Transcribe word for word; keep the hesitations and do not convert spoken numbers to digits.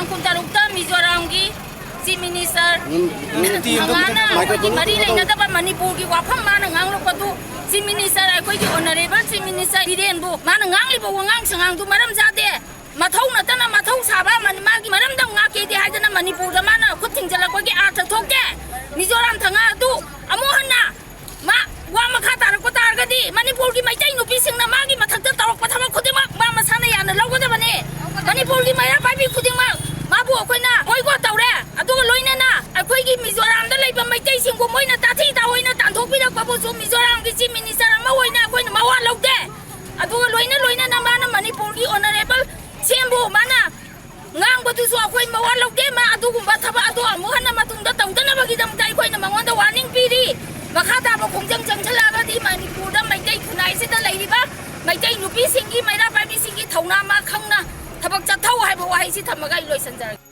ꯀꯨꯟꯇꯔꯨꯛꯇ ꯃꯤꯖꯣꯔꯥꯝꯒꯤ Chief Minister ꯎꯝ, ꯎꯝ, ꯊꯪꯒꯥꯅ microphone ꯑꯩꯈꯣꯏꯒꯤ ꯃꯔꯤ ꯂꯩꯅꯗꯕ ꯃꯅꯤꯄꯨꯔꯒꯤ ꯋꯥꯐꯝ ꯃꯥꯅ ꯉꯥꯡꯂꯛꯄꯗꯨ, Chief Minister, ꯑꯩꯈꯣꯏꯒꯤ Honourable Chief Minister ꯕꯤꯔꯦꯟꯕꯨ ꯃꯥꯅ ꯉꯥꯡꯂꯤꯕ ꯋꯥꯉꯥꯡ ꯁꯉꯥꯡꯗꯨ ꯃꯔꯝ ꯆꯥꯗꯦ꯫ ꯃꯊꯧ ꯅꯠꯇꯅ ꯃꯊꯧ ꯁꯥꯕ ꯃꯅꯤ-, ꯃꯥꯒꯤ ꯃꯔꯝꯗ ꯉꯥꯛꯀꯦꯗꯤ ꯍꯥꯏꯗꯅ ꯃꯅꯤꯄꯨꯔꯗ ꯃꯥꯅ ꯈꯨꯠ ꯊꯤꯡꯖꯤꯜꯂꯛꯄꯒꯤ ꯑꯥꯔꯊ ꯊꯣꯛꯇꯦ꯫ ꯃꯤꯖꯣꯔꯥꯝ ꯊꯪꯒꯥ ꯑꯗꯨ ꯑꯃꯨꯛ ꯍꯟꯅ ꯃꯥ ꯋꯥ ꯃꯈꯥ ꯇꯥꯔꯛꯄ ꯇꯥꯔꯒꯗꯤ ꯃꯅꯤꯄꯨꯔꯒꯤ ꯃꯩꯇꯩ ꯅꯨꯄꯤꯁꯤꯡꯅ ꯃꯥꯒꯤ ꯃꯊꯛꯇ ꯇꯧꯔꯛꯄ ꯊꯕꯛ ꯈꯨꯗꯤꯡꯃꯛ ꯃꯥ ꯃꯁꯥꯅ ꯌꯥꯅ ꯂꯧꯒꯗꯕꯅꯤ꯫ ꯃꯅꯤꯄꯨꯔꯒꯤ ꯃꯩꯔꯥ ꯄꯥꯏꯕꯤ ꯈꯨꯗꯤꯡꯃꯛ ꯃꯥꯕꯨ ꯑꯩꯈꯣꯏꯅ boycott ꯇꯧꯔꯦ꯫ ꯑꯗꯨꯒ ꯂꯣꯏꯅꯅ ꯑꯩꯈꯣꯏꯒꯤ ꯃꯤꯖꯣꯔꯥꯝꯗ ꯂꯩꯕ ꯃꯩꯇꯩꯁꯤꯡꯕꯨ ꯃꯣꯏꯅ ꯇꯥꯊꯤ ꯇꯥꯑꯣꯏꯅ ꯇꯥꯟꯊꯣꯛꯄꯤꯔꯛꯄꯕꯨꯁꯨ ꯃꯤꯖꯣꯔꯥꯝꯒꯤ Chief Minister ꯑꯃ ꯑꯣꯏꯅ ꯑꯩꯈꯣꯏꯅ ꯃꯋꯥ ꯂꯧꯗꯦ꯫ ꯑꯗꯨꯒ ꯂꯣꯏꯅ ꯂꯣꯏꯅꯅ ꯃꯥꯅ ꯃꯅꯤꯄꯨꯔꯒꯤ Honourable ꯁꯤ ꯑꯦꯝꯕꯨ ꯃꯥꯅ ꯉꯥꯡꯕꯗꯨꯁꯨ ꯑꯩꯈꯣꯏ ꯃꯋꯥ ꯂꯧꯗꯦ꯫ ꯃꯥ ꯑꯗꯨꯒꯨꯝꯕ ꯊꯕꯛ ꯑꯗꯨ ꯑꯃꯨꯛ ꯍꯟꯅ ꯃꯇꯨꯡꯗ ꯇꯧꯗꯅꯕꯒꯤꯗꯃꯛꯇ ꯑꯩꯈꯣꯏꯅ ꯃꯉꯣꯟꯗ warning ꯄꯤꯔꯤ꯫ ꯃꯈꯥ ꯇꯥꯕ ꯈꯣꯡꯖꯪ ꯆꯪꯁꯤꯜꯂꯛꯑꯒꯗꯤ ꯃꯅꯤꯄꯨꯔꯗ ꯃꯩꯇꯩ ꯈꯨꯟꯅꯥꯏꯁꯤꯗ ꯂꯩꯔꯤꯕ ꯃꯩꯇꯩ ꯅꯨꯄꯤꯁꯤꯡꯒꯤ, ꯃꯩꯔꯥ ꯄꯥꯏꯕꯤꯁꯤꯡꯒꯤ ꯊꯧꯅꯥ ꯃꯥ ꯈꯪꯅ ꯊꯕꯛ ꯆꯠꯊꯧ ꯍꯥꯏꯕ ꯋꯥꯍꯩꯁꯤ ꯊꯝꯃꯒ ꯑꯩ ꯂꯣꯏꯁꯤꯟꯖꯔꯒꯦ꯫